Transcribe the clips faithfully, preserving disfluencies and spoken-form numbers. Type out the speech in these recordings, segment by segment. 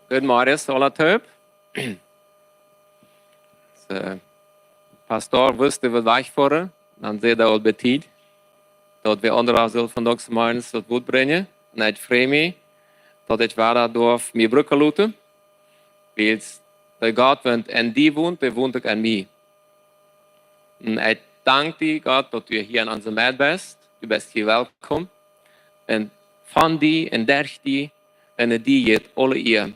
Goodemorjes, aula toop. De Pastor wist, hee wudd wajchfoaren. Dan säd hee aul bie Tiet, daut wie aundre sullen vondoag zemorjes daut Wuat brinjen. Un ekj frei mie, daut ekj wada doaf mie brucken loten. Wiels de Gott, waut en die wont, dee wont uk en mie. Un ekj dank die, Gott, daut du hia en onse Medd best. Du best hia welkom. Un von die un derch die un en die jeit aule Ea.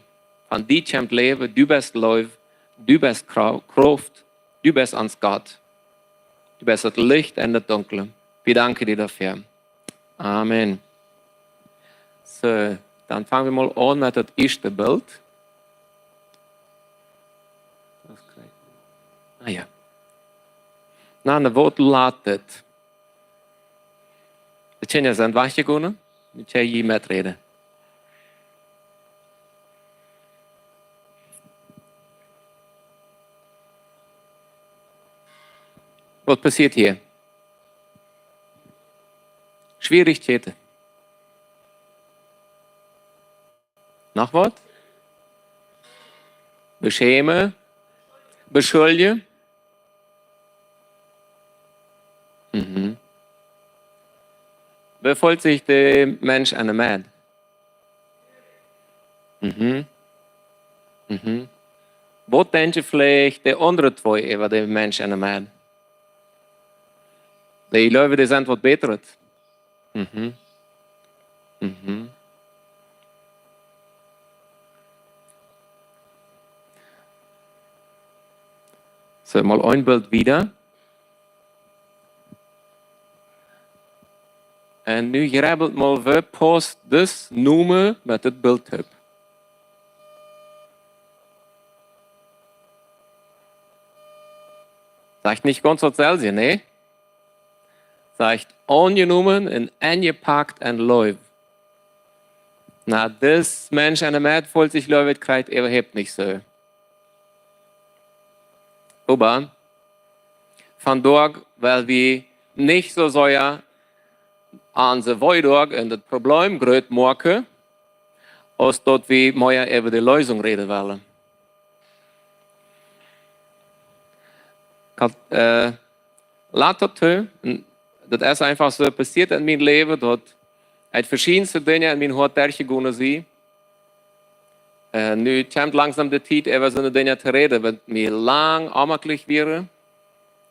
Von die kjemt Läwen, du best Leew, du best Krau-, Krauft, du best ons Gott. Du best daut Licht en daut Dunkle. Wie danken die doafäa. Amen. Soo, dan fang wie mol aun met daut ieeschte Bilt. Ah jo. Na, na, waut lat dit? De Kjinja sent wajchjegonen. Nu kjenn jie meträden. Waut passieet hia? Schwierichkjeiten. Noch waut? Beschämen. Beschuldjen. Mhm. Woo feelt sikj de Mensch en de Medd? Mhm. Mhm. Waut denkjen veleicht de aundre twee äwa de Mensch en de Medd? Dee jleewen, dee sent waut bätret. Mhm. Mhm. Soo, mol een Bilt wieda. Un nu jrebbelt mol, woo paust dis Nomen met dit Bilt opp? Sajcht nich gaunz daut selwje, nä? Sajcht aunjenomen un enjepakt en Leew. Na, dis Mensch en de Medd feelt sikj, jleew ekj, krakjt äwahaupt nich soo. Oba vondoag well wie nich soo sea aun de Weedoag un daut Problem groot moaken, aus daut wie mea äwa de Leesunk räden wellen. Ekj haud, äh, lat daut too, un daut es eefach soo passieet en mien Läwen, daut ekj veschiedenste Dinja en mien Hoat derchjegonen sie. Äh, nu kjemt langsom de Tiet, äwa soone Dinja to räden, waut mie lang onjemaklich wieren,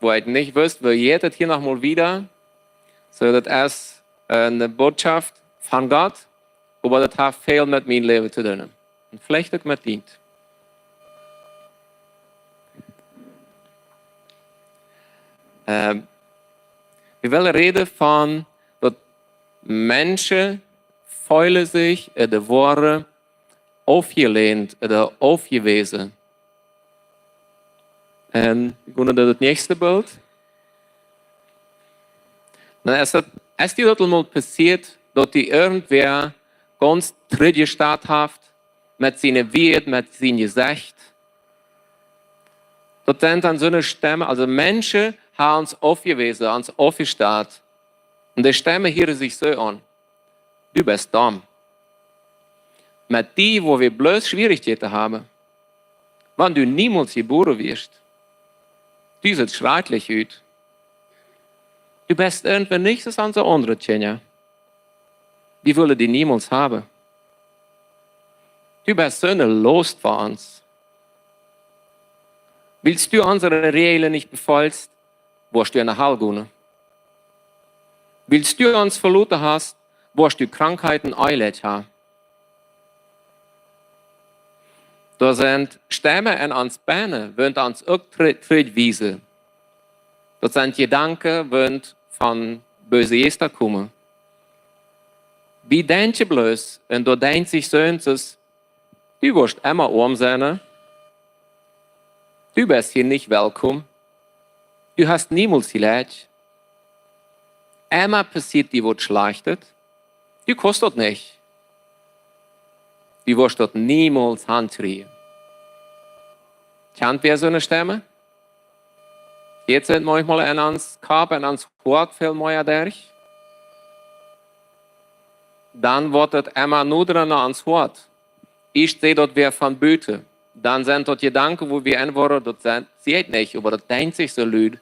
wua ekj nich wist, woo jeit daut hia noch mol wieda. Soo, daut es, äh, eene Botschaft von Gott, oba daut haft väl met mien Läwen to doonen. Un veleicht uk met dient. Ähm, wie wellen räden von daut Menschen feelen sikj, äh, de woaren aufjelehnt ooda aufjewäsen. Un wie gonen no daut näakjste Bilt. Dan es daut, es die daut mol passieet, daut die irjentwäa gaunz trigjjestat haft met siene Wieed, met sien Jesecht? Daut sent dan soone Stemmen, aulsoo Menschen haben ons aufjewäsen, ons aufjestat. Un de Stemmen hieren sikj soo aun: Du best domm. Met die woa wie bloos Schwierichkjeiten haben. Wan du niemols jebuaren woascht. Du sittst schrakjlich ut. Du best irjentwäa nich soo aus aundre Kjinja. Wie wellen die niemols haben. Du best soone Laust fa ons. Wiels du onse Räajlen nich befoolst, woascht du enne Hal gonen. Wiels du ons veloten hast, woascht du Krankheit un Elend haben. Doa sent Stemmen en ons bennen, waut ons uk tri-, trigjwiesen. Daut sent Jedanken, waut von beese Jeista komen. Wie denkjen bloos, un doa denkjt sikj soont aus: Du woascht emma oam sennen, nä? Du best hia nich welkom. Du hast niemols jelajcht. Emma passieet die waut Schlajchtet. Du kaust daut nich. Du woascht daut niemols hankjrieen. Kjant wäa soone Stemmen? Jie sent maunchmol en ons Kopp, en ons Hoat väl mea derch. dan woat et emma noda no ons Hoat. Ieescht sent daut wie von buten. Dan sent daut Jedanken, woo wie enwoaren, daut sent, sieht nich, oba daut denkjt sikj soo lud.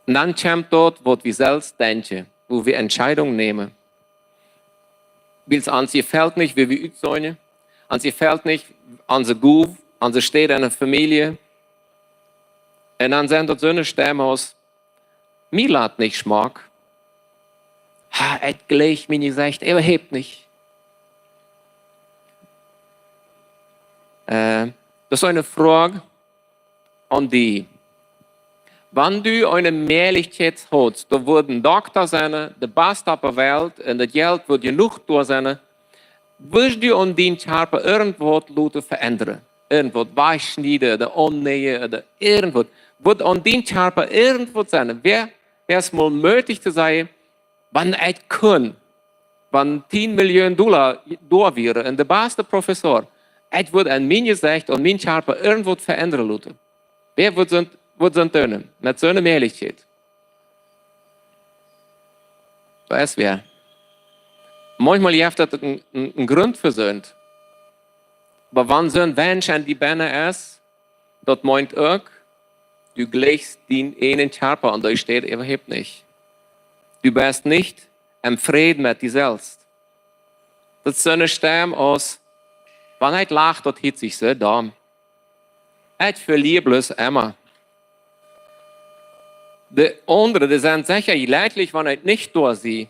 Un dan kjemt daut, waut wie selfst denkjen, woo wie Entscheidungen nämen. Wiels ons jefelt nich, woo wie utseenen. Ons jefelt nich onse Gow, onse Städ enne Famielje. Un dan sent daut soone Stemmen aus: "Mie lat nich schmock." "Ha, ekj jleich mien Jesecht äwahaupt nich." Äh, daut es eene Froag aun die. Wan du eene Mäajlichkjeit haudst, doa wudd een Dokta sennen, de baste opp de Welt, un daut Jelt wudd jenuach doa sennen, wurscht du aun dien Kjarpa irjentwaut loten veendren? Irjentwaut wajchschnieden, ooda aunneien, ooda irjentwaut. Wudd aun dien Kjarpa irjentwaut sennen? Wäa, wäa es mol mootich to sajen: "Wan ekj kunn, wan tieen Million Dolla doa wieren un de baste Professor, ekj wudd aun mien Jesecht un mien Kjarpa irjentwaut veendren loten"? Wäa wudd soont, wudd soont doonen met soone Mäajlichkjeit? Daut es wäa. Maunchmol jeft daut een, een, een Grunt fa soont. Oba wan soon Wensch aun die bennen es, daut meent uk, du jleichst dienen eenen Kjarpa aun dee Städ äwahaupt nich. Du best nich em Fräd met die selfst. Daut es soone Stemm aus: "Wan ekj lach, daut hieet sikj soo domm. Ekj velia bloos emma. De aundre, dee sent secha jlekjlich, wan ekj nich doa sie.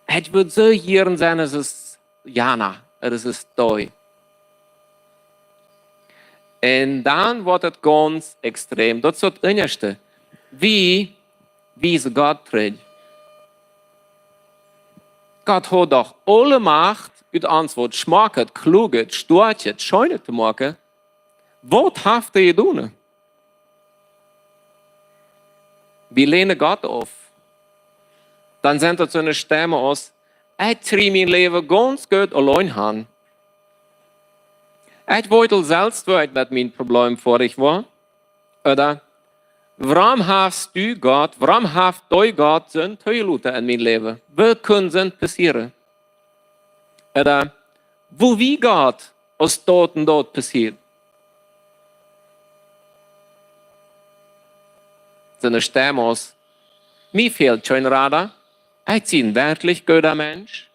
Ekj wudd soo jieren sennen aus Jana, aus Dee." Un dan woat et gaunz extrem. Daut es daut Enjste. Wie wiesen Gott trigj? Gott haft doch aule Macht, ut ons waut Schmocket, Kluget, Stoakjet, Scheenet to moaken. Waut haft hee jedonen? Wie länen Gott auf. Dan sent daut soone Stemmen aus: "Ekj kjrie mien Läwen gaunz goot auleen han. Ekj weet selfst, woo ekj met mien Problem foadich woa." Ooda: "Wuarom hast du, Gott, wuarom haft dee Gott soont toojeloten en mien Läwen? Woo kunn soont passieren?" Ooda: "Woo wia Gott, aus daut un daut passieet?" Soone Stemm aus: "Mie fält kjeen Rada. Ekj sie een werkjlich gooda Mensch.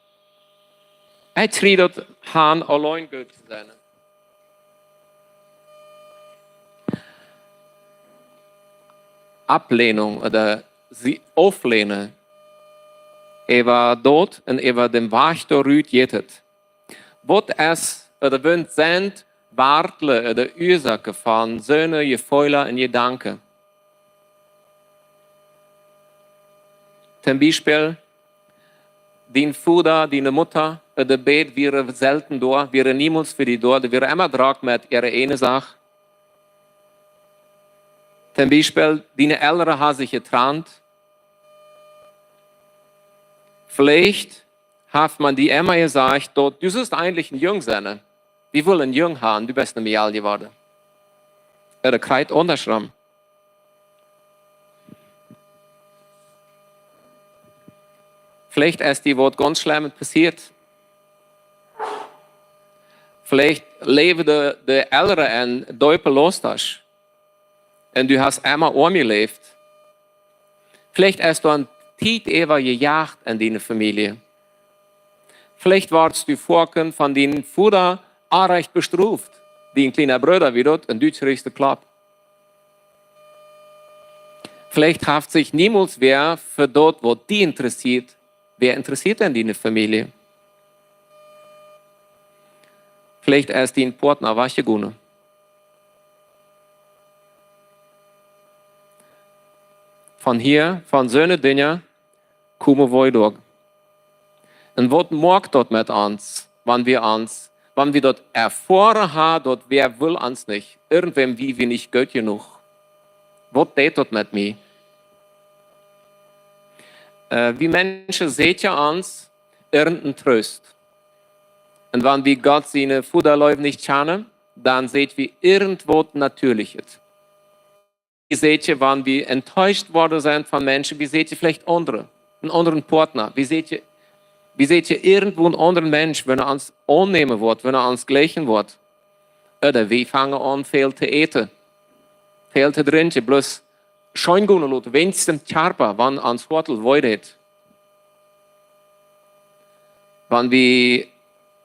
Ekj kjrie daut han, auleen goot to sennen." Auflehnung ooda sikj auflänen. Äwa daut un äwa dän Wajch doarut jeit et. Waut es, ooda waut sent Wartlen ooda Uasoaken von soone Jefeelen un Jedanken? Toom Biespel, dien Voda, diene Mutta, ooda beid wieren selten doa, wieren niemols fa die doa, dee wieren emma drock met äare eejne Sach. Toom Biespel, diene Elren haben sikj jetrant. Veleicht haft maun die emma jesajcht, daut du sust eejentlich een Jung sennen. Wie wellen een Jung han, du best een Mejal jeworden. Ooda krakjt aundaschrom. Veleicht es die waut gaunz Schlemmet passieet. Veleicht läwden de, de Elren en Deepelostach. Un du hast emma oam jeläft. Veleicht es doa eene Tiet äwa jejoacht en diene Famielje. Veleicht wordst du foaken von dien Voda orrajcht bestroft. Dien kjliena Brooda wia daut, un du kjrichst de Klopp. Veleicht haft sikj niemols wäa fa daut, waut die interessieet, wäa interessieet en diene Famielje. Veleicht es dien Partner wajchjegonen. Von hia, von soone Dinja, komen wie doa. Un waut moakt daut met ons, wan wie ons, wan wie daut erfoaren haben, daut wäa well ons nich, irjentwäm wia wie nich goot jenuach? Waut deit daut met mie? Äh, wie Menschen sieekjen ons irjent een Troost. Un wan wie Gott siene Vodaleew nich kjanen, dan sieekj wie irjentwaut Natieelichet. Wie sieekjen, wan wie enttäuscht worden sent von Menschen, wie sieekjen veleicht aundre, een aundren Partner, wie sieekjen Wie seht jie irjentwoo een aundren Mensch, wan hee ons aunnämen woat, wan hee ons jlikjen woat? Ooda wie fangen aun väl to äten, väl to drinkjen, bloos scheen gonen loten, wäajens däm Kjarpa, wan ons Hoat wee deit. Wan wie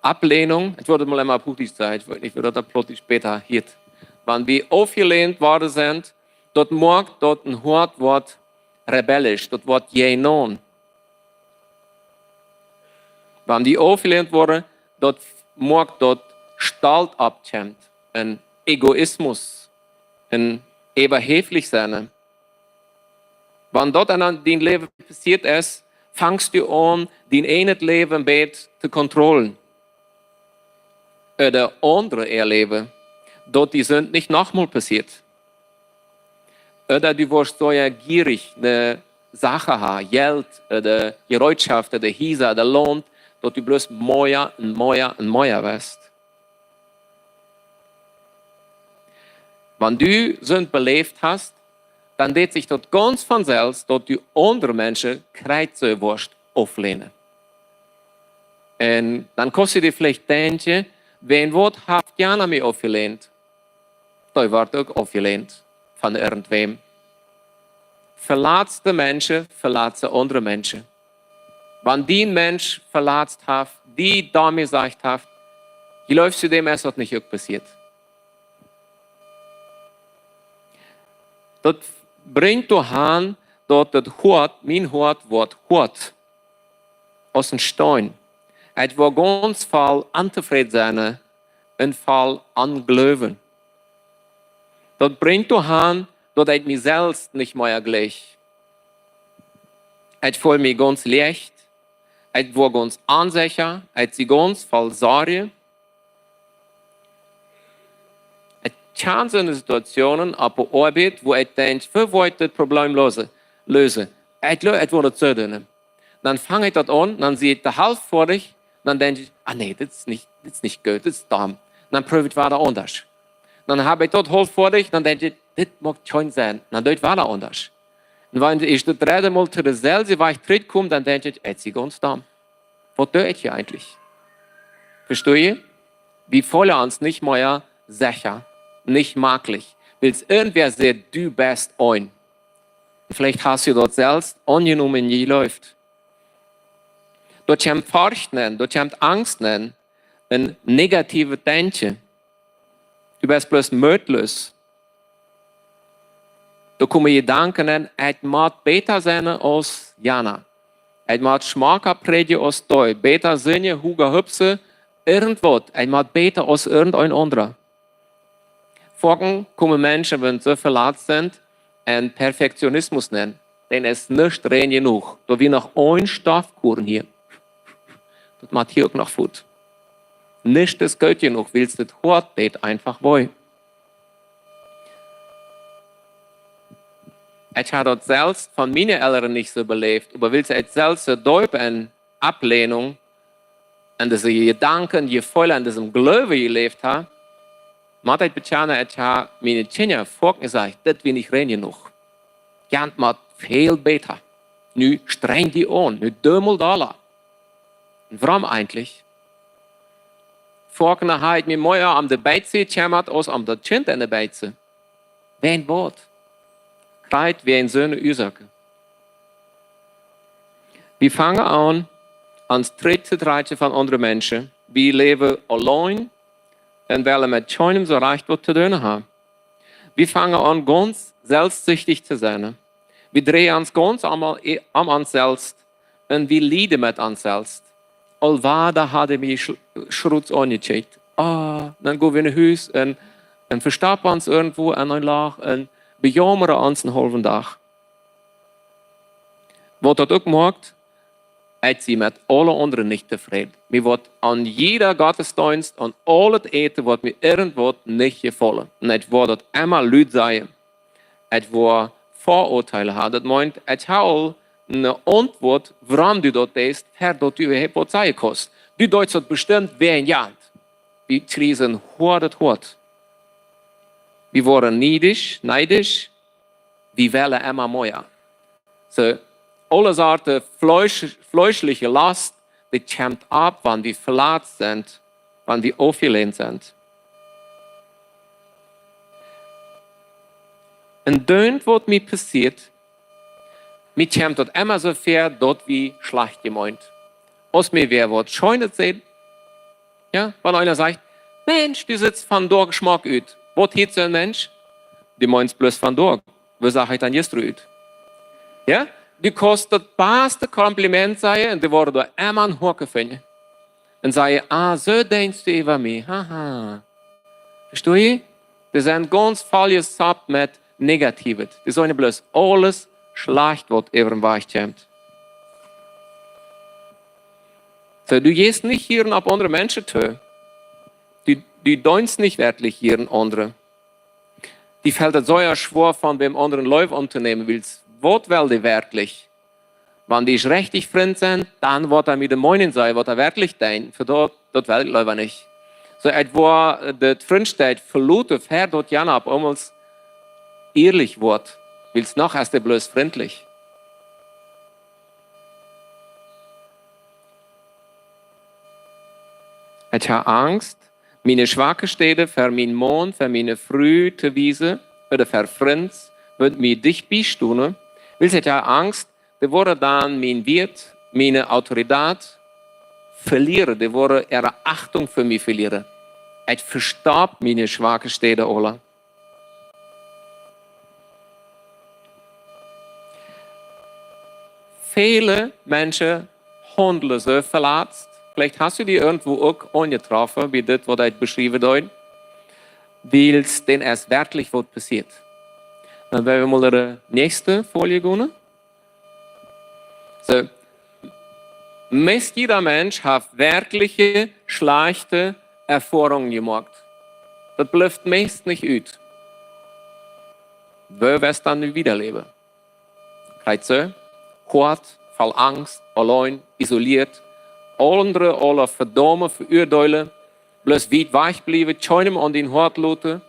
Auflehnung, ekj wull daut mol emol opp Huachdietsch sajen, ekj weet nich, woo daut opp Plautdietsch bäta heet. Wan wie aufjelehnt worden sent, daut moakt, daut een Hoat woat rebellisch, daut woat jäajenaun. Wan wie aufjelehnt worden, daut moakt, daut Stolt oppkjemt, een Egoismus, een äwahäflich sennen. Wan daut aun dien Läwen passieet es, fangst du aun, dien eejnet Läwen bät to kontrollen. Ooda aundre äa Läwen, daut dee Sind nich nochmol passieet. Ooda du woascht soo gierich no Sachen haben, Jelt, ooda Jereetschoft, ooda Hiesa, ooda Launt, daut du bloos mea un mea un mea woascht. Wan du Sind beläft hast, dan deit sikj daut gaunz von selfst, daut du aundre Menschen krakjt soo woascht auflehnen. Un dan kaust du die veleicht denkjen, wäa woat, haft Jana mie aufjelehnt? Dee woat uk aufjelehnt von irjentwäm. Veletzte Menschen veletzen aundre Menschen. Wan dien Mensch veletzt haft, die domm jesajcht haft, jleefst du, däm es daut nich uk passieet? Daut brinjt doahan, daut daut Hoat, mien Hoat woat hoat aus een Steen. Ekj woa gaunz voll Ontofräd sennen un voll Onjleewen. Daut brinjt doahan, daut ekj mie selfst nich mea jleich. Ekj feel mie gaunz leech. Ekj woa gaunz onsecha. Ekj sie gaunz voll Sorj. Ekj kjan soone Situationen opp de Oabeit, wua ekj denkj, woo woa ekj dit Problem lösen? Lösen. Ekj, lö- ekj woa daut soo doonen. Dan fang ekj daut aun, dan sie ekj de Halft foadich, dan denkj ekj, ah nä, dit es nich, dit es nich goot, dit es domm. Dan proow ekj wada aundasch. Dan hab ekj daut haulf foadich, dan denkj ekj, dit moakt kjeen Senn. Dan doo ekj wada aundasch. Un wan ekj daut dredde Mol to deselwje Wajch trigjkom, dan denkj ekj, ekj sie gaunz domm. Waut doo ekj hia eejentlich? Vestost du? Wie feelen ons nich mea secha, nich maklich. Wiels irjentwäa sajcht, du best een. Veleicht hast du daut selfst aunjenomen un jejleeft. Doa kjemt Forcht nenn, doa kjemt Angst nenn, een negatiewet Denkjen. Du best bloos mootloos. Doa komen Jedanken enn, ekj mott bäta sennen aus Jana. Ekj mott schmocka prädjen aus dee. Bäta sinjen, huga hupsen, irjentwaut. Ekj mott bäta aus irjenteen aundra. Foaken komen Menschen, wan see veletzt sent, enn Perfektionismus nenn. Dan es nuscht rein jenuach. Doa wia noch een Stoffkoren hia. Daut mott hia uk noch fuat. Nuscht es goot jenuach, wiels daut Hoat deit eenfach wee. Ekj hab daut selfst von miene Elren nich soo beläft, oba wiels ekj selfst soo deep enn Auflehnung, enn dise Jedanken, Jefeelen, enn disem Gloowen jeläft hab, mott ekj bekjanen, ekj hab miene Kjinja foaken jesajcht, dit wia nich rein jenuach. Jant mott väl bäta. Nu strenj die aun, nu doo mol dolla. Un wuarom eejentlich? Foaken hab ekj mie mea om de Beize jekjemmat aus om daut Kjint enne Beize. Wäajen waut? Krakjt wäajen soone Uasoaken. Wie fangen aun, ons trigjtotrakjen von aundre Menschen. Wie läwen auleen un wellen met kjeenem soo rajcht waut to doonen haben. Wie fangen aun, gaunz selfstsichtich to sennen. Wie dreien ons gaunz om, om ons selfst un wie lieden met ons selfst. Aul wada haud ekj mie sch-, schruts aunjekjikjt. Ah, dan go wie no Hus un, un vestoppen ons irjentwua enn een Loch un bejaumren ons eenen haulwen Dach. Waut daut uk moakt, ekj sie met aule aundre nich tofräd. Mie woat aun jieda Gottesdeenst, aun aulet Äten woat mie irjentwaut nich jefaulen. Un ekj woa daut emma lud sajen. Ekj woa Väauadeelen haben. Daut meent, ekj hab aul eene Auntwuat, wuarom du daut deist, ver daut du äwahaupt waut sajen kaust. Du deist daut bestemmt wäajen jant. Wie kjrieen een hoadet Hoat. Wie woaren niedisch, neidisch. Wie wellen emma mea. Soo, aule Sorten fleesch-, fleeschliche Lost, dee kjemt opp, wan wie veletzt sent, wan wie aufjelänt sent. Un dan, waut mie passieet, mie kjemt daut emma soo väa, daut wie schlajcht jemeent. Aus mie wäa waut Scheenet sajcht, jo, wan eena sajcht: "Mensch, du sitst vondoag schmock ut." Waut heet soon Mensch? Du meenst bloos vondoag. Woo sach ekj dan jistren ut? Jo? Du kaust daut baste Kompliment sajen un dee woaren doa emma een Hoakje finjen. Un sajen: "Ah, soo denkjst du äwa mie. Haha." Vestost du? Dee sent gaunz volljesopt met Negatiewet. Dee seenen bloos aules schlajcht, waut äwa dän Wajch kjemt. Soo, du jeist nich jieren opp aundre Menschen too. Du, du deist nich werkjlich jieren aundre. Die felt et sea schwoa, von wäm aundren Leew auntonämen, wiels waut well dee werkjlich? Wan dee rajcht Frind sent, dan woat hee mie de Meenunk sajen, waut hee werkjlich denkjt. Fa daut, daut well ekj leewa nich. Soo, et woat de Frindheit veloten, ver daut jana opp eemol ierlich woat, wiels noch es dee bloos frintlich. Ekj hab Angst, miene schwake Städen ver mienen Maun, ver miene Fru to wiesen, ooda ver Frind, waut mie dicht bie stonen, wiels ekj hab Angst, dee woaren dan mienen Wieet, miene Autoritäet velieren, dee woaren äare Achtunk fa mie velieren. Ekj vestop miene schwake Städen aula. Väle Menschen haundlen soo veletzt. Veleicht hast du die irjentwua uk aunjetroffen, bie dit, waut ekj beschriewen deed. Wiels dän es werkjlich waut passieet. Dan woa wie mol no de näakjste Folie gonen. Soo, meist jieda Mensch haft werkjlich schlajchte Erfoarungen jemoakt. Daut blift meist nich ut. Woo woascht dan nu wieda läwen? Kjrichst du Hoat voll Angst, auleen, isolieet, aundre aula vedaumen, veuadeelen, bloos wiet wajch bliewen, kjeenem aun dien Hoat loten?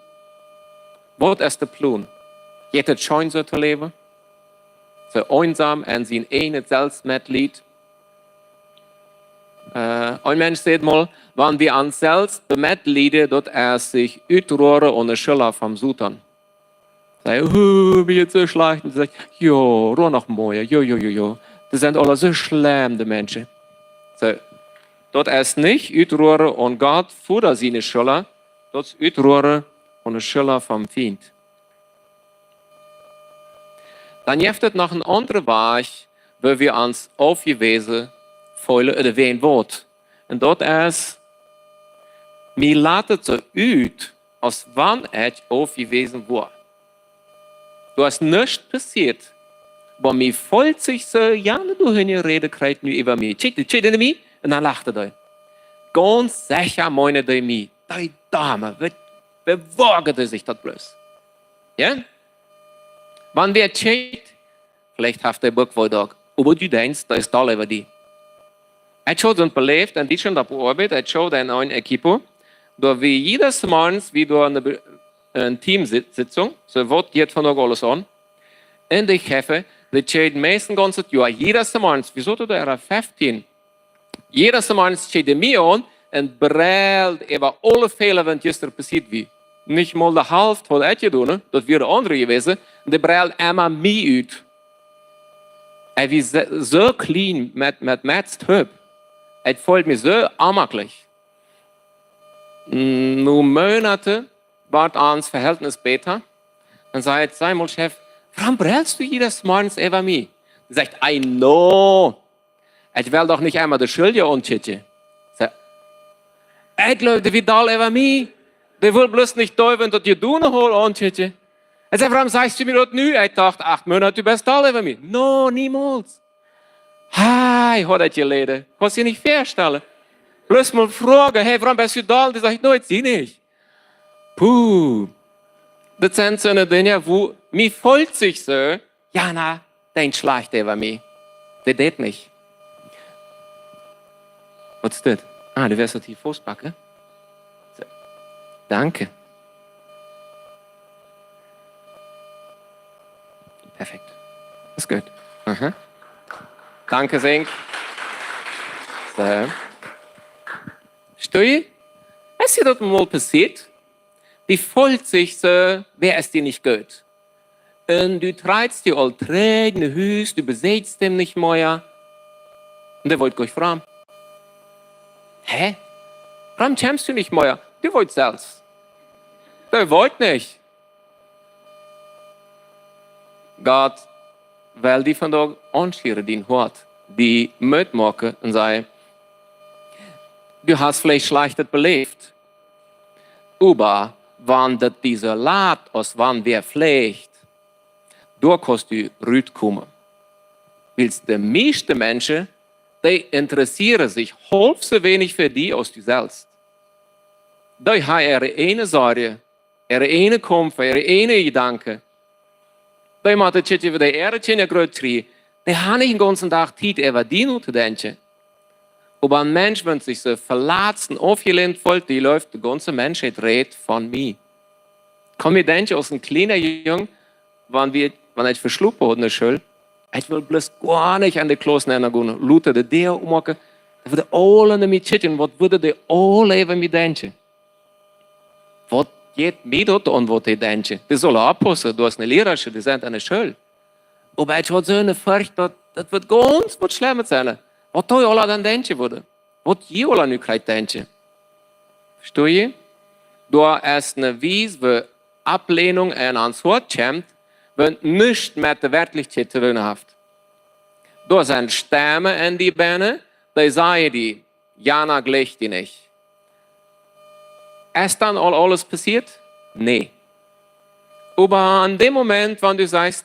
Waut es de Plon? Jeit et scheen soo to läwen? Soo eensom un sien eejnet Selfstmetleet. Äh, een Mensch säd mol: "Wan wie ons selfst bemetlieden, daut es sikj utroaren aun de Schulla vom Soton." Saj: "Oh, mie jeit soo schlajcht." Un sajcht: "Jo, roa noch mea. Jo, jo, jo, jo. Dee sent aula soo schlemm, de Menschen." Soo, daut es nich utroaren aun Gott, Voda siene Schulla, daut es utroaren aun de Schulla vom Fient. Dan jeft et noch een aundren Wajch, woo wie ons aufjewäsen feelen ooda wäajen waut. Un daut es, mie lat et soo ut, aus wan ekj aufjewäsen woa. Doa es nuscht passieet, oba mie feelt sikj soo, jo, nu, du hast ne Räd jekjräajen nu äwa mie. Kjikj, kjikj no mie, un dan lacht hee. Gaunz secha meenen dee mie. Dee Dame, waut, woo woagen dee sikj daut bloos? Jo? Wan wäa kjikjt, veleicht haft dee Buck woll doch, oba du denkjst, daut es doll äwa die. Ekj haud daut beläft, un dee stund opp de Oabeit, ekj haud een, een Equipo, doa wie jieda Morjes, wie doa eene Be-, eene Teamsitzung, soo waut jeit vondoag aules aun. Un dee Chef, dee kjikjt meist een gaunzet Joa, jieda Morjes, wie soten doa feftieen. Jieda Morjes kjikjt dee mie aun un brelt äwa aule Fäla, waut jistren passieet wia. Nich mol de Halft haud ekj jedonen, daut wia de aundre jewast, un dee brelt emma mie ut. Ekj wia soo, soo kjlien met, met, met Stöp. Ekj feeld mie soo onjemakjlich. Mm, no Moonaten wort ons Vehältnis bäta. Dan säd ekj: "Saj mol, Chef, wuarom brelst du jieda Morjes äwa mie?" Dee sajcht: "Ai, no, ekj well doch nich emma de Schuldje aunkjikjen." Saj ekj: "Ekj jleew, dee wia doll äwa mie. Dee wull bloos nich doonen, waut ekj jedonen haud, aunkjikjen." Hee säd: "Wuarom sajchst du mie daut nu?" Ekj docht: "Acht Moonat, du best doll äwa mie." "No, niemols." Hee haud daut jeläden. Kaust die nich väastalen. Bloos mol froagen: "Hey, wuarom best du doll?" Dee sajcht: "No, ekj sie nich." Puh. Daut sent soone Dinja, wua mie feelt sikj soo, jo, na, dee schlajcht äwa mie. Dee deit nich. Waut es dit? Ah, du woascht daut hia faustpacken? Soo. Danke. Perfekt. Es goot. Aha. Danke, Sink. Äh, Stui? Es die daut mol passieet? Die feelt sikj soo, wäa es die nich goot? Un du treidst die aul trigj no Hus, du beseakjst dän nich mea. Un dee weet goanich wuarom. Hä? Wuarom kjemst du nich mea? Du weetst selfst. Dee weet nich. Gott well die vondoag aunschieren, dien Hoat, die Moot moaken un sajen: Du hast veleicht Schlajchtet beläft, oba wan daut die soo lat aus wan wäa flicht, doa kaust du rutkomen. Wiels de mieeschte Menschen, dee interessieren sikj haulf soo weinich fa die aus du selfst. Dee haben äare eejne Sorjen, äare eejne Kjamf, äare eejne Jedanken. Dee motten kjikjen, woo dee äare Kjinja groot kjrieen. Dee haben nich dän gaunzen Dach Tiet, äwa die notodenkjen. Oba een Mensch, wan sikj soo velatst un aufjelehnt feelt, dee jleeft, de gaunze Menschheit rät von mie. Kaun mie denkjen, aus een kjliena Jung, wan wie, wan ekj veschlopen haud enne School, ekj wull bloos goanich aun de Klauss nenn gonen, lota de Däa opmoaken, dan wudden aule no mie kjikjen, waut wudden dee aule äwa mie denkjen? Waut jeit mie daut aun, waut dee denkjen? Dee sellen oppaussen, du hast eene Lierarsche, dee sent enne School. Oba ekj haud soone Forcht, daut, daut woat gaunz waut Schlemmet sennen. Waut dee aule dan denkjen wudden. Waut jie aule nu kjrieen denkjen. Vestonen jie? Doa es eene Wies, woo Auflehnung aun ons Hoat kjemt, wan nuscht met de Werkjlichkjeit to doonen haft. Doa sent Stemmen enn die bennen, dee sajen die: Jana jleicht die nich. Es dan aul aules passieet? Nä. Oba aun däm Moment, wan du sajchst: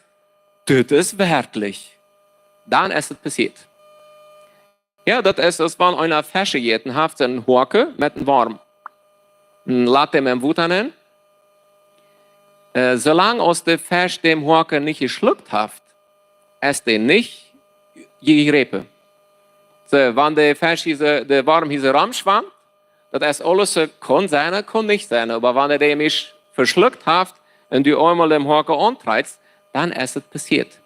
Dit es werkjlich, dan es et passieet. Jo, daut es, aus wan eena Fesch jejäten haft, een Hoaken met een Worm. Un lat dän em Wota nenn. Äh, soo lang aus de Fesch dän Hoaken nich jeschlukt haft, es dee nich jejräpen. Soo, wan de Fesch hia, de Worm hia romschwamt, daut es aules, äh, kaun sennen, kaun nich sennen. Oba wan dee mie veschlukt haft un du eemol dän Hoaken auntrettst, dan es et passieet.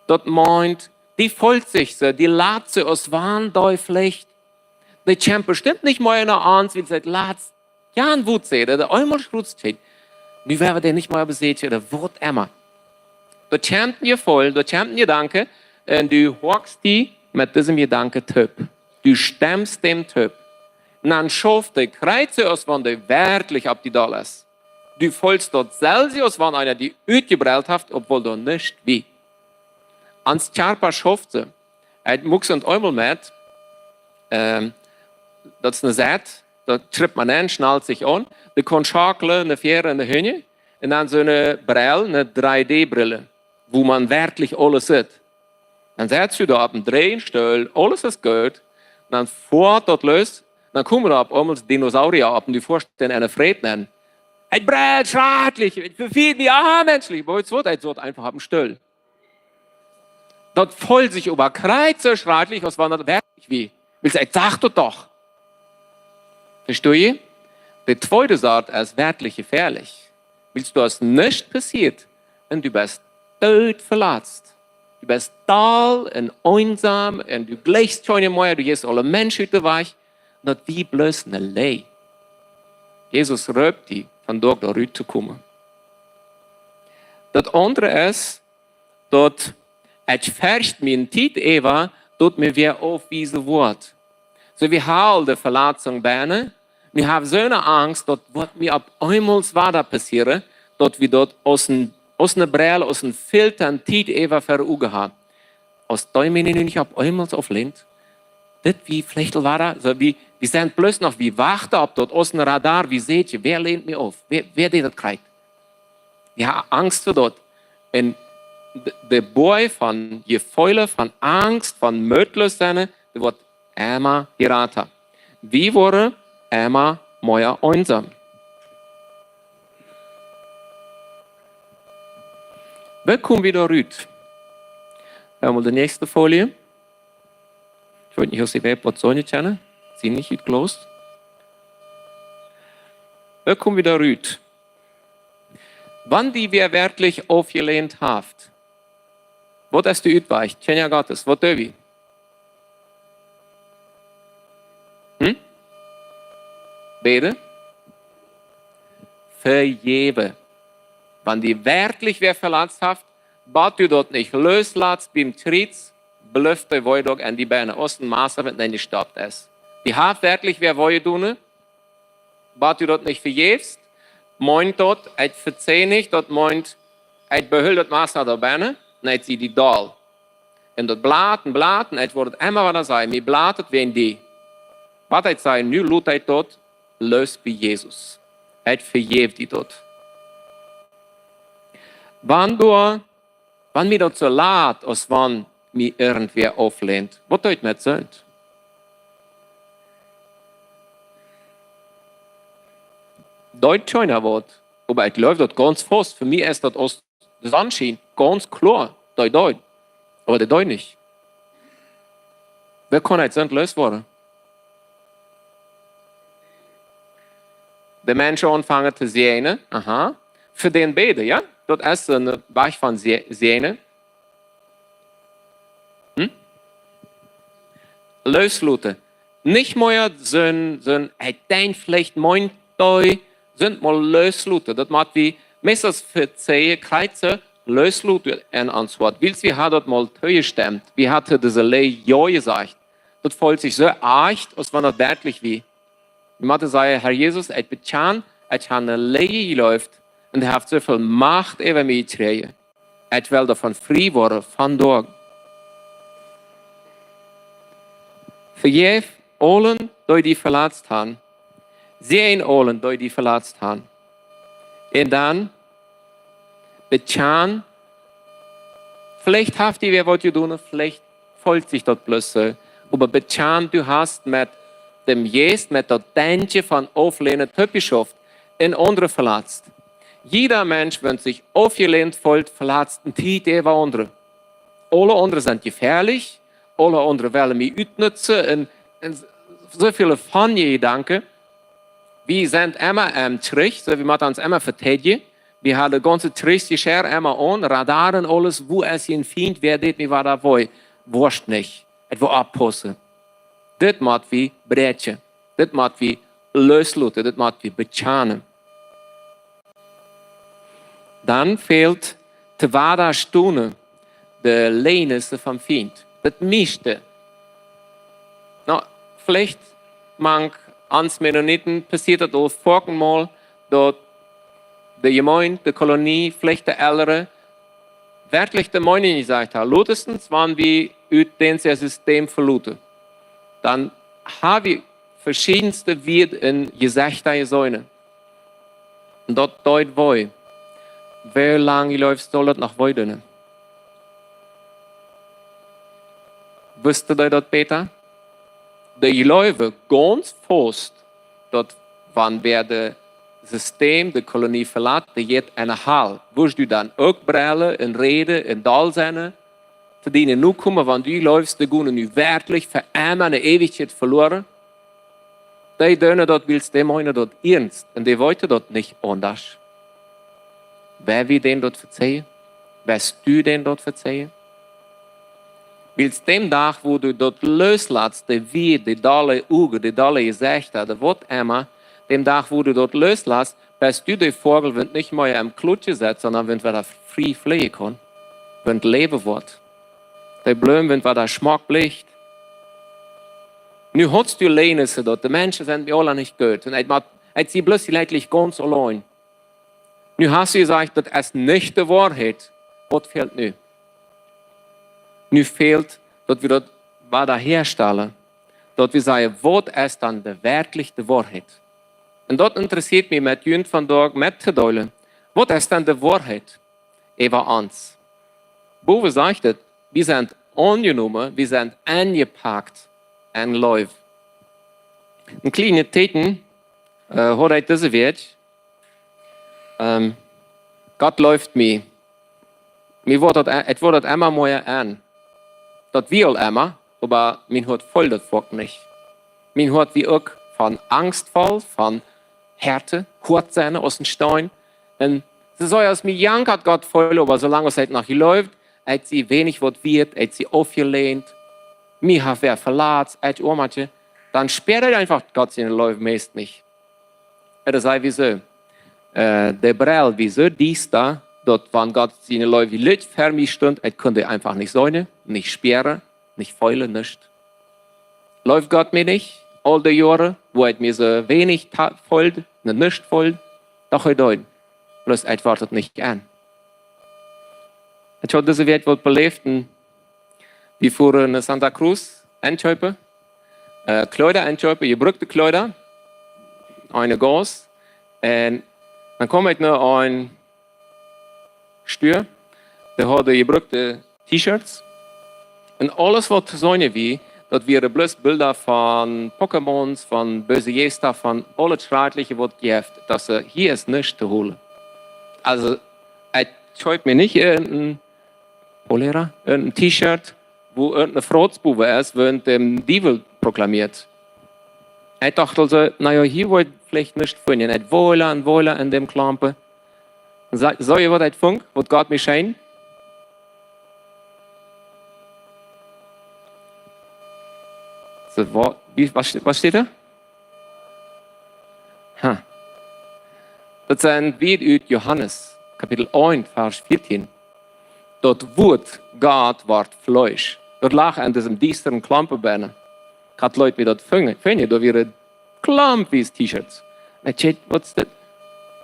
Daut meent, dee feelt sikj soo, dee lat soo, aus wan dee flicht. Dee kjemt bestemmt nich mea no ons, wiels see lat, jo, een Wort säd, ooda eemol schrutzt see. Nu woa wie dee nich mea beseakjen, ooda waut emma. Daut kjemt een Jefeel, daut kjemt een Jedanke, un du hoakjst die met disem Jedanken toop. Du stemmst däm toop. Un dan schauft dee krakjt soo, aus wan dee werkjlich opp die doll es. Du feelst daut selfst, aus wan eena die utjebrellt haft, obwohl doa nuscht wia. Ons Kjarpa schauft soo. Ekj muak daut eemol met, ähm, daut es een Sett, doa trippt eena enenn, schnalt sikj aun, dee kaun schakjlen, no väaren un no hinjen, un dan soone Brell, eene dree D Brell, wua eena werkjlich aules sitt. Dan setst du die doa opp een dreejen Stool, aules es goot, dan foat daut los, dan komen doa opp eemol Dinosaurier opp un du foascht dee aun de Fräten. Ekj brell schrakjlich, ekj vefeel mie, ah, menschlich, oba weetst waut, ekj saut eefach opp een Stool. Daut feelt sikj oba krakjt soo schrakjlich, aus wan daut werkjlich wia. Wiels ekj sach daut doch. Vestonen jie? De tweede Sort es werkjlich jefäarlich. Wiels doa es nuscht passieet un du best doot velatst. Du best doll un eensam un du jleichst kjeenem mea, du jeist aule Menschen ut dän Wajch. Daut wia bloos eene Läaj. Jesus roopt die, vondoag doa rut to komen. Daut aundre es, daut ekj fercht mie eene Tiet äwa, daut mie wäa aufwiesen woat. Soo, wie haben de Velatzunk bennen, wie haben soone Angst, daut woat mie opp eemol wada passieren, daut wie daut aus een, aus eene Brell, aus een Filter eene Tiet äwa ver Uagen haben. Aus dee mie nu nich opp eemol auflehnt, dit wia veleicht aul wada, soo wie, wie sent bloos noch, wie wachten opp daut, aus een Radar, wie seenen, wäa lehnt mie auf, wäa, wäa deit daut krakjt. Jo, Angst fa daut. Un de, de Boaj von Jefeelen, von Angst, von Mootloossennen, dee woat emma jrata. Wie woaren emma mea eensam. Woo komen wie doa rut? Emol de näakjste Folie. Ekj weet nich, aus jie weeten, waut soone kjennen. Sent nich utjelost. Woo komen wie doa rut? Wan die wäa werkjlich aufjelehnt haft, waut es de Utwajch? Kjinja Gottes, waut doo wie? Bäden. Vejäwen. Wan die werkjlich wäa veletzt haft, bat du daut nich looslatst biem Kjriez, blift de Wee uk aun die bennen, aus een Massa, waut nenn jestoppt es. Die haft werkjlich wäa wee jedonen, bat du daut nich vejäfst, meent daut, ekj vejäw nich, daut meent, ekj behool daut Massa doa bennen, un ekj sie die dol. Un daut blat un blat, un ekj woa emma wada sajen, mie blat et wäajen die. Waut ekj saj, nu lot ekj daut loos bie Jesus. Ekj vejäw die daut. Wan du, wan mie daut soo lat, aus wan mie irjentwäa auflent, waut doo ekj met soont? Deed kjeena waut, oba ekj jleew daut gaunz faust. Fa mie es daut aus de Sonn schient, gaunz kloa, dee deed. Oba dee deed nich. Woo kaun ekj soont loos woaren? De Menschen aunfangen to säajnen, aha. Fa dän bäden, jo? Daut es een Wajch von sä-, säajnen. Hm? Loosloten. Nich mea soon, soon, ekj denkj veleicht meent dee, soont mol loosloten. Daut mott wie meistens vejäwen, kjrieen, loosloten en ons Hoat. Wiels wie hauden daut mol toojestemt. Wie hauden dise Leew jo jesajcht. Daut feelt sikj soo ieescht, aus wan daut werkjlich wia. Wie motten sajen, Herr Jesus, ekj bekjan, ekj hab ne Leew jejleeft un dee haft soo väl Macht äwa mie jekjräajen. Ekj well doavon frie woaren, vondoag. Vejäw aulem, dee die veletzt haben. Säajen aulem, dee die veletzt haben. Un dan bekjan, veleicht haft die wäa waut jedonen, veleicht feelt sikj daut bloos soo. Oba bekjan, du hast met däm Jeist, met daut Denkjen von auflehnen, toopjeschauft un aundre veletzt. Jieda Mensch, wan sikj aufjelehnt feelt, veletzt een Tiet äwa aundre. Aule aundre sent jefäalich, aule aundre wellen mie utnutzen un, un soo väl von dee Jedanken. Wie sent emma em Kjrich, soo wie motten ons emma veteidjen. Wie haben daut gaunze Kjrichsjeschirr emma aun, Radaren, aules, wua es een Fient, wäa deit mie waut wee, woascht nich. Ekj well oppaussen. Dit mott wie bräakjen. Dit mott wie loosloten, dit mott wie bekjanen. Dan fält to wadastonen de Läajes vom Fient. Daut mieeschte. Nu, veleicht mank ons Mennoniten passieet daut aul foaken mol, daut de Jemeent, de Kolonie, veleicht de Elren, werkjlich de Meenunk jesajcht haben, spätestens wan wie ut daut System veloten, dan haben wie veschiedenste Wieed un Jesechter jeseenen. Un daut deed wee. Woo lang, jleefst, saul daut noch wee doonen? Wist du daut, Peter? Dee jleewen gaunz faust, daut wan wäa daut System, de Kolonie velat, dee jeit enne Hal. Wurscht du dan uk brellen un räden un doll sennen? To diene Nokomen, wan du jleefst, dee gonen nu werkjlich fa emma enne Eewichkjeit veloaren? Dee doonen daut, wiels dee meenen daut iernst un dee weeten daut nich aundasch. Woa wie dän daut vezeien? Woascht du dän daut vezeien? Wiels dän Dach, wua du daut looslatst, dee Wieed, dee dolle Uagen, dee dolle Jesechter, dee waut emma, dän Dach, wua du daut looslatst, best du de Vogelwind nich mea em Klutschen sett, sonda Wind, waut doa frie fleajen kaun, Wind läwen woat. De Bloom, Wind, waut doa schmock blicht. Nu hast du Läajes, daut de Menschen sent mie aula nich goot. Un ekj mott, ekj sie bloos leidlich gaunz auleen. Nu hast du jesajcht, daut es nich de Woarheit. Waut fält nu? Nu fält, daut wie daut wada häastalen. Daut wie sajen, waut es dan de werkjliche Woarheit? Un daut interessieet mie met junt vondoag mettodeelen. Waut es dan de Woarheit äwa ons? Bowen sajcht et, wie sent aunjenomen, wie sent enjepakt en Leew. Een kjliene Tiet, äh, hieed ekj dise Wieed, ähm, Gott leeft mie. Mie woat daut, ekj woat daut emma mea en. Daut wia aul emma, oba mien Hoat feeld daut foaken nich. Mien Hoat wia uk von Angst voll, von Härte, hoat sennen aus een Steen. Un soo aus mie jankat Gott feeld, oba soo lang aus ekj noch jleewd, ekj sie weinich waut wieet, ekj sie aufjelehnt, mie haft wäa velat, ekj oamakje, dan spieed ekj eefach Gott siene Leew meist nich. Oba daut es soo, äh, de Brell wia soo diesta, daut wan Gott siene Leew leicht ver mie stunt, ekj kunn dee eefach nich seenen, nich spieren, nich feelen, nuscht. Leeft Gott mie nich, aul dee Joaren, wua ekj mie soo weinich ta-, feeld, nä, nuscht feeld, doch hee deed. Bloos ekj wort daut nich aun. Ekj haud dise Wäakj waut beläft un wie fuaren no Santa Cruz enkjeepen, äh, Kjleeda enkjeepen, jebrukte Kjleeda, eene Gauss. Un dan kjeem ekj no een Stua, dee hauden jebrukte T-Shirts. Un aules waut to seenen wia, daut wieren bloos Bilda von Pokémons, von beese Jeista, von aules Schrakjliche waut jeft, daut see hia es nuscht to holen. Aulsoo, ekj kjeep mie nich irjent een Pollera, een T-Shirt, wua een Frotzbub es, waut dän Diewel proklamieet. Ekj docht aulsoo, na jo, hia woa ekj veleicht nuscht finjen. Ekj woa un woa en däm Klompen. Sa-, soo waut ekj funk, waut Gott mie schenkjt. Soo, wa-, wie, waut, waut steit doa? Ha. Daut sent Wieed ut Johanes, Kapitel eent, Varsch vieetieen. Daut Wuat Gott wort Fleesch. Daut lach aun disen diestren Klompen bennen. Ekj haud Leet, woo daut fungen, fungen, doa wieren Klompen T-Shirts. Un ekj dacht, waut es dit?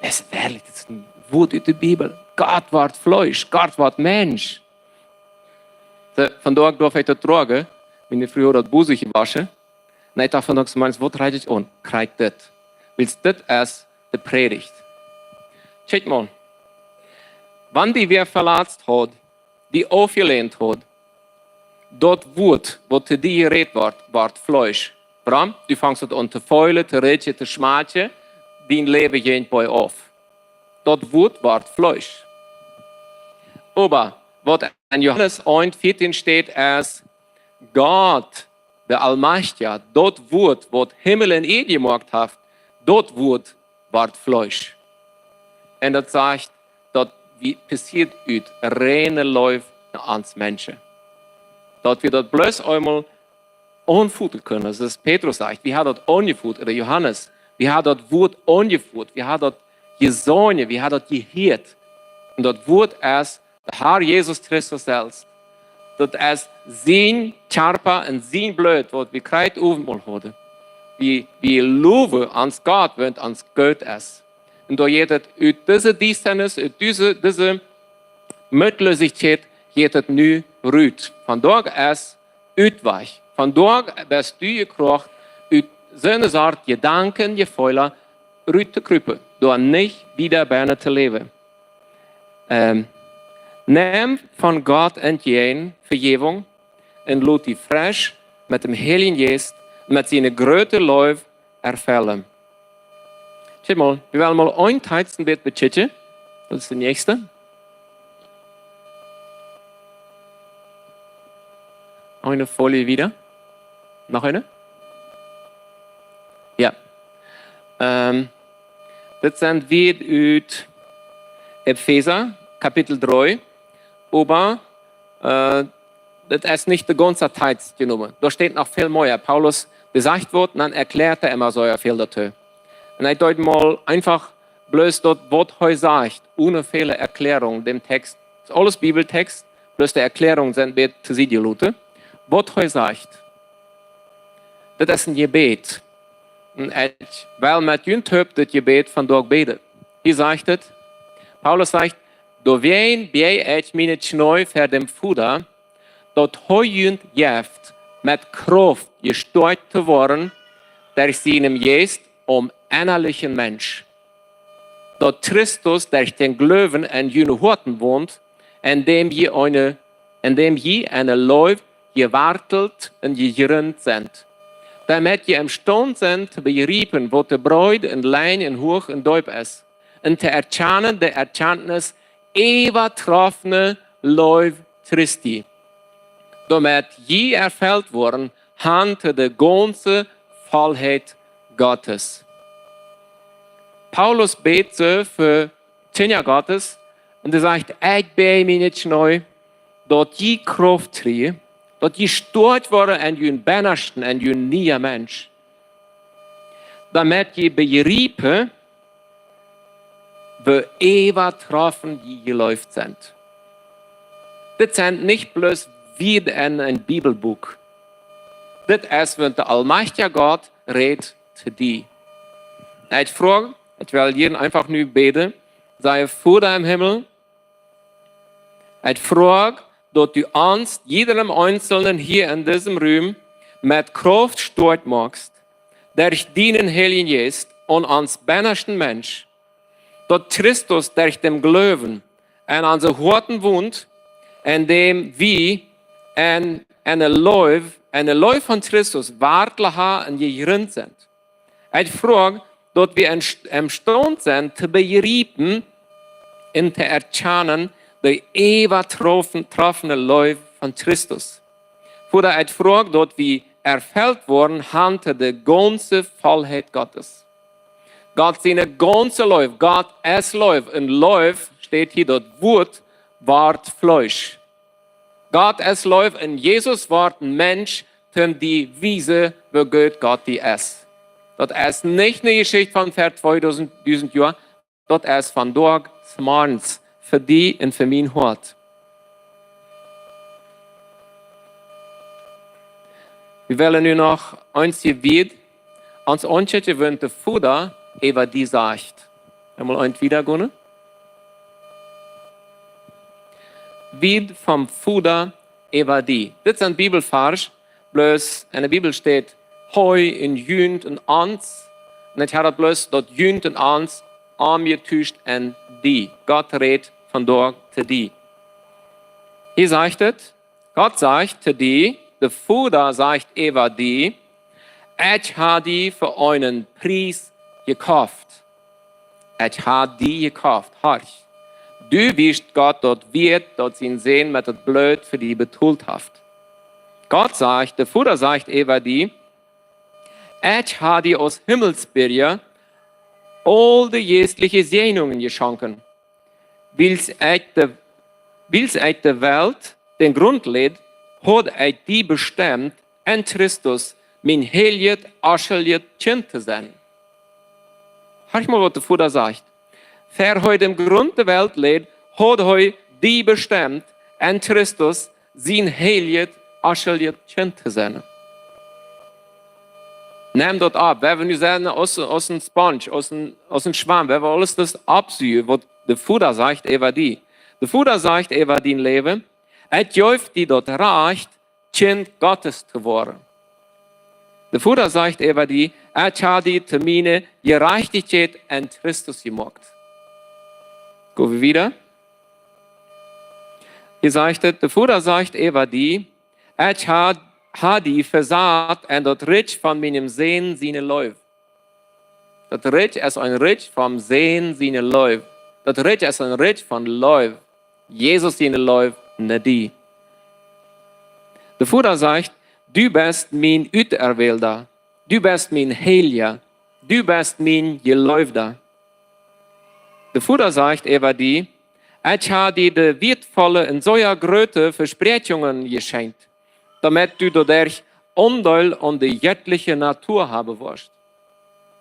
Es werkjlich, dit es een Wuat ut de Bibel. Gott wort Fleesch, Gott wort Mensch. Soo, vondoag doaf ekj daut droagen, miene Fru haud daut Busen jewoschen. Un ekj docht vondoag, Mensch, waut rät ekj aun? Kjrieech dit. Wiels dit es de Prädicht. Kjikj mol. Wan die wäa veletzt haud, die aufjelehnt haud, daut Wuat, waut to die jerät wort, wort Fleesch. Bram, du fangst daut aun to feelen, to rieekjen, to schmakjen, dien Läwen jinkj boajauf. Daut Wuat wort Fleesch. Oba waut en Johanes eent vieetieen steit, es, Gott, de Allmajchtja, daut Wuat, waut Himmel un Ieed jemoakt haft, daut Wuat wort Fleesch. Un daut sajcht, daut wia passieet ut reine Leew no ons Menschen. Daut wie daut bloos eemol aunfoten kunnen. Soo aus Petrus sajcht, wie haben daut aunjefoten, ooda Johanes, wie haben daut Wuat aunjefoten, wie haben daut jeseenen, wie haben daut jehieet. Un daut Wuat es de Herr Jesus Christus selfst. Daut es sien Kjarpa un sien Bloot, waut wie krakjt Owentmol hauden. Wie, wie lowen ons Gott, wiels ons Gott es. Un doa jeit et ut dise Diestanis, ut dise, dise Mootlosigkeit, jeit et nu rut. Vondoag es Utwajch. Vondoag best du jekroacht, ut soone Sort Jedanken, Jefeelen rut to krupen, doa nich wieda bennen to läwen. Ähm, nemm von Gott entjäajen Vejäwunk un lot die fresch met däm Heiljen Jeist, met siene groote Leew erfellen. Kjikj mol, wie wellen mol een Tekjst een bät bekjikjen. Daut es de näakjste. Eene Folie wieda. Noch eene? Jo. Ähm, daut sent wie ut Efeesa, Kapitel dree, oba, äh, daut es nich de gaunze Tekjst jenomen. Doa steit noch väl mea. Paulus, dee sajcht waut, dan erkjläat hee emma soo väl doatoo. Un ekj deed mol eefach bloos daut, waut hee sajcht, onen väle Erkjläarunk, dän Tekjst. Es aules Bibeltekjst, bloos de Erkjläarunk sent bät to Sied jeloten. Waut hee sajcht, daut es een Jebäd. Un ekj well met junt toop daut Jebäd vondoag bäden. Hia sajcht et, Paulus sajcht, doawäajen bäd ekj miene Kjnees ver däm Voda, daut hee junt jeft, met Krauft jestoakjt to woaren, derch sienen Jeist aum ennalichen Mensch. Daut Christus derch dän Gloowen en june Hoaten wont, en däm jie eene, en däm jie enne Leew jewartelt un jejrunt sent. Doamet jie emstaund sent to bejriepen, waut de Breed un Lenjd un Huach un Deep es, un to erkjanen de Erkjantnis äwatroffne Leew Christi. Doamet jie erfelt woaren han to de gaunze Vollheit Gottes. Paulus bät soo fa Kjinja Gottes un hee sajcht, ekj bäd miene Kjnees, daut jie Krauft kjrieen, daut jie stoakj woaren en jun Bennaschten, en jun nieen Mensch. Doamet jie bejriepen, woo äwatroffen jie jeleeft sent. Dit sent nich bloos Wieed en een Bibelbuak. Dit es, wan de aulmajchtja Gott rät to die. Ekj froag, ekj well hia eefach nu bäden, saj: Voda em Himmel, ekj froag, daut du ons, jiedem Eenselnen hia en disem Rum, met Krauft stoakj moakst, derch dienen Heiljen Jeist aun ons bennaschten Mensch, daut Christus derch däm Gloowen en onse Hoaten wont, endäm wie en, en de Leew, en de Leew von Christus wartlich un jejrunt sent. Ekj froag, daut wie em, emstaunt sent to bejriepen un to erkjanen de äwatroffen, troffene Leew von Christus. Voda, ekj froag, daut wie erfelt woaren han to de gaunze Vollheit Gottes. Gott siene gaunze Leew, Gott es Leew, un Leew steit hia, daut Wuat wort Fleesch. Gott es Leew un Jesus wort een Mensch, om die wiesen, woo goot Gott die es. Daut es nich eene Jeschicht von ver tweedusent, dusent Joa, daut es vondoag zemorjes fa die un fa mien Hoat. Wie wellen nu noch eent Wieed, ons Aunscheet, wan de Voda äwa die sajcht. Eemol eent wieda gonen. Wieed vom Voda äwa die. Dit es een Bibelvarsch, bloos en de Bibel steit hee un junt un ons. Un ekj hab daut bloos daut junt un ons omjetuscht en die. Gott rät vondoag to die. Hia sajcht et, Gott sajcht to die, de Voda sajcht äwa die: Ekj hab die fa eenen Pries jekoft. Ekj hab die jekoft. Horch. Du best Gott daut Wieet, daut sien Sän met daut Bloot fa die betolt haft. Gott sajcht, de Voda sajcht äwa die: Ekj hab die aus Himmelsbirja aul de jeistliche Säajnungen jeschonken. Wiels ekj de, wiels ekj de Welt dän Grunt läd, haud ekj die bestemt, en Christus mien heiljet, onschuldjet Kjint to sennen. Horch mol, waut de Voda sajcht. Ver hee dän Grunt de Welt läd, haud hee die bestemt, en Christus sien heiljet, onschuldjet Kjint to sennen. Nemm daut opp. Wie wellen nu sennen aus, aus een Sponge, aus een, aus een Schwamm. Wie wellen aules daut oppsuagen, waut de Voda sajcht äwa die. De Voda sajcht äwa dien Läwen: Ekj jeef die daut Rajcht, Kjint Gottes to woaren. De Voda sajcht äwa die: Ekj hab die to miene Jerajchtichkjeit en Christus jemoakt. Go wie wieda. Hia sajcht et, de Voda sajcht äwa die: Ekj hab, hab die vesat en daut Rikj von mienem Sän siene Leew. Daut Rikj es een Rikj vom Sän siene Leew. Daut Rikj es een Rikj von Leew. Jesus siene Leew no die. De Voda sajcht: Du best mien Uterwälda. Du best mien Heilja. Du best mien Jeleewda. De Voda sajcht äwa die: Ekj hab die de wieetvolle un sea groote Vespräakjungen jeschenkt, doamet du doaderch Aundeel aun de jetliche Natua haben woascht.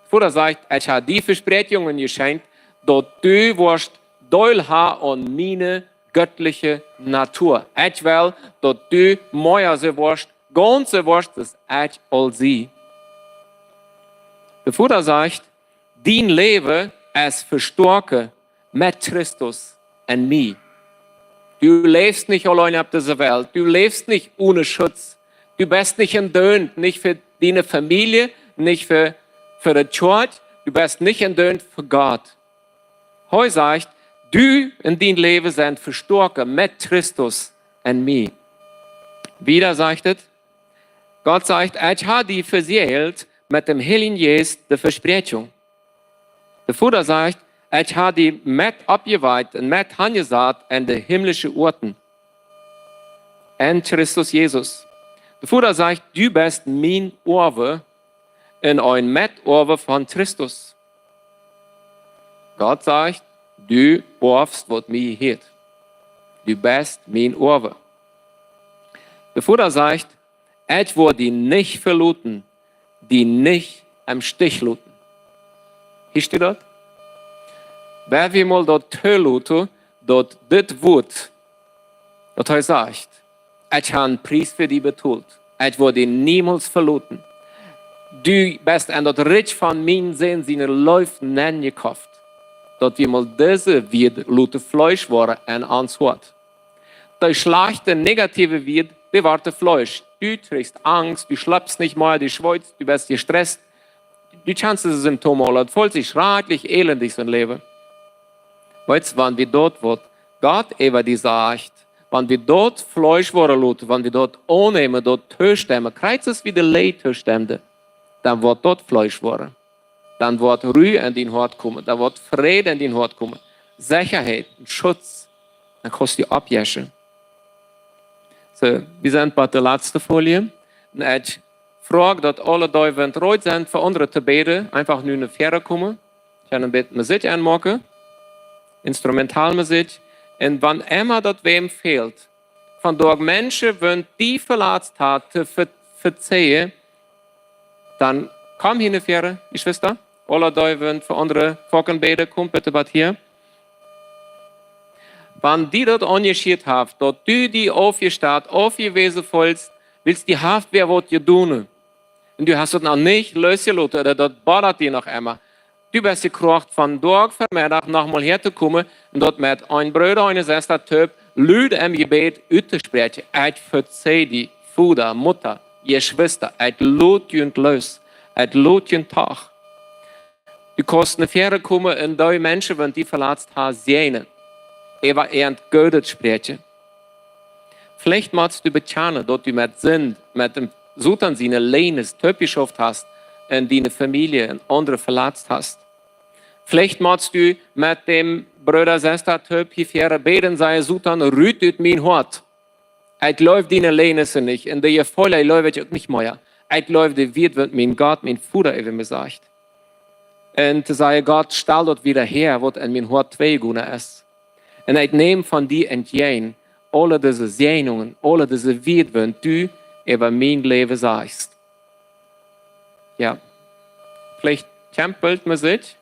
Voda sajcht: Ekj hab die Vespräakjungen jeschenkt, daut du woascht Deel haben aun miene göttliche Natua. Ekj well, daut du mea soo woascht, gaunz soo woascht, aus ekj aul sie. De Voda sajcht: Dien Läwen es vestoakjen met Christus en mie. Du läfst nich auleen opp dise Welt. Du läfst nich one Schutz. Du best nich en Döönt, nich fa diene Famielje, nich fa, fa de Kjoakj. Du best nich en Döönt fa Gott. Hee sajcht: Du un dien Läwen sent vestoakjen met Christus en mie. Wieda sajcht et, Gott sajcht: Ekj hab die vesäajelt met däm Heiljen Jeist, de Vespräakjunk. De Voda sajcht: Ekj hab die met oppjewakjt un met hanjesat en de himlische Oaten, en Christus Jesus. De Voda sajcht: Du best mien Oawe un een Metoawe von Christus. Gott sajcht: Du oafst, waut mie jehieet. Du best mien Oawe. De Voda sajcht: Ekj woa die nich veloten, die nich em Stich loten. Hieescht du daut? Wan wie mol daut toloten, daut dit Wuat, daut hee sajcht: "Ekj hab een Pries fa die betolt. Ekj woa die niemols veloten. Du best enn daut Rikj von mienen Sän siene Leew nenjekoft." Daut wie mol dise Wieed loten Fleesch woaren enn ons Hoat. Dee schlajchte, negative Wieed, dee woaren Fleesch. Du kjrichst Angst, du schlapst nich mea, du schweetst, du best jestrest. Du kjanst dise Symptome aul, daut feelt sikj schrakjlich elendig sien Läwen. Weetst, wan wie daut, waut Gott äwa die sajcht, wan wie daut Fleesch woaren loten, wan wie daut aunnämen, daut tostemmen, krakjt soo aus wie de Leew tostemden, dan woat daut Fleesch woaren. Dan woat Ru enn dien Hoat komen, dan woat Fräd enn dien Hoat komen, Sechaheit un Schutz. Dan kaust du oppjessen. Soo, wie sent bie de latste Folie. Un ekj froag, daut aule dee, waut reed sent fa aundre to bäden, eefach nu no väaren komen. Ekj woa een bät Musikj aunmoaken, Instrumentalmusikj. Un wan emma daut wäm fält, von doa Menschen, waut die veletzt haben, to ve-, vezeien, dan komm hia no väaren, Jeschwista. Aule dee, waut fa aundre foaken bäden, komt bitte bat hia. Wan die daut aunjeschieet haft, daut du die aufjestat, aufjewäsen feelst, wiels die haft wäa waut jedonen, un du hast daut noch nich lossjeloten, ooda daut bodat die noch emma, du best jekroacht, von Dach ver Meddach noch mol häa to komen un daut met een Brooda, eene Sesta toop lud em Jebäd uttospräakjen: "Ekj vezei die, Voda, Mutta, Jeschwista, ekj lot junt loos, ekj lot junt doch." Du kaust no väaren komen un dee Menschen, waut die veletzt haben, säajnen, äwa äant Goodet spräakjen. Veleicht motst du bekjanen, daut du met Sind, met däm Soton siene Läajes toopjeschauft hast, enn diene Famielje un aundre veletzt hast. Veleicht motst du met däm Brooda, Sesta toop hia väaren bäden, sajen: "Soton, rut ut mien Hoat. Ekj jleew diene Läajes nich, un dee Jefeelen jleew ekj uk nich mea. Ekj jleew de Wieed, waut mien Gott, mien Voda äwa mie sajcht." Un to sajen: "Gott, stal daut wada häa, waut enn mien Hoat twei jegonen es. Un ekj näm von die entjäajen aule dise Säajnungen, aule dise Wieed, waut du äwa mien Läwen sajchst." Jo. Veleicht kjempelt Musikj.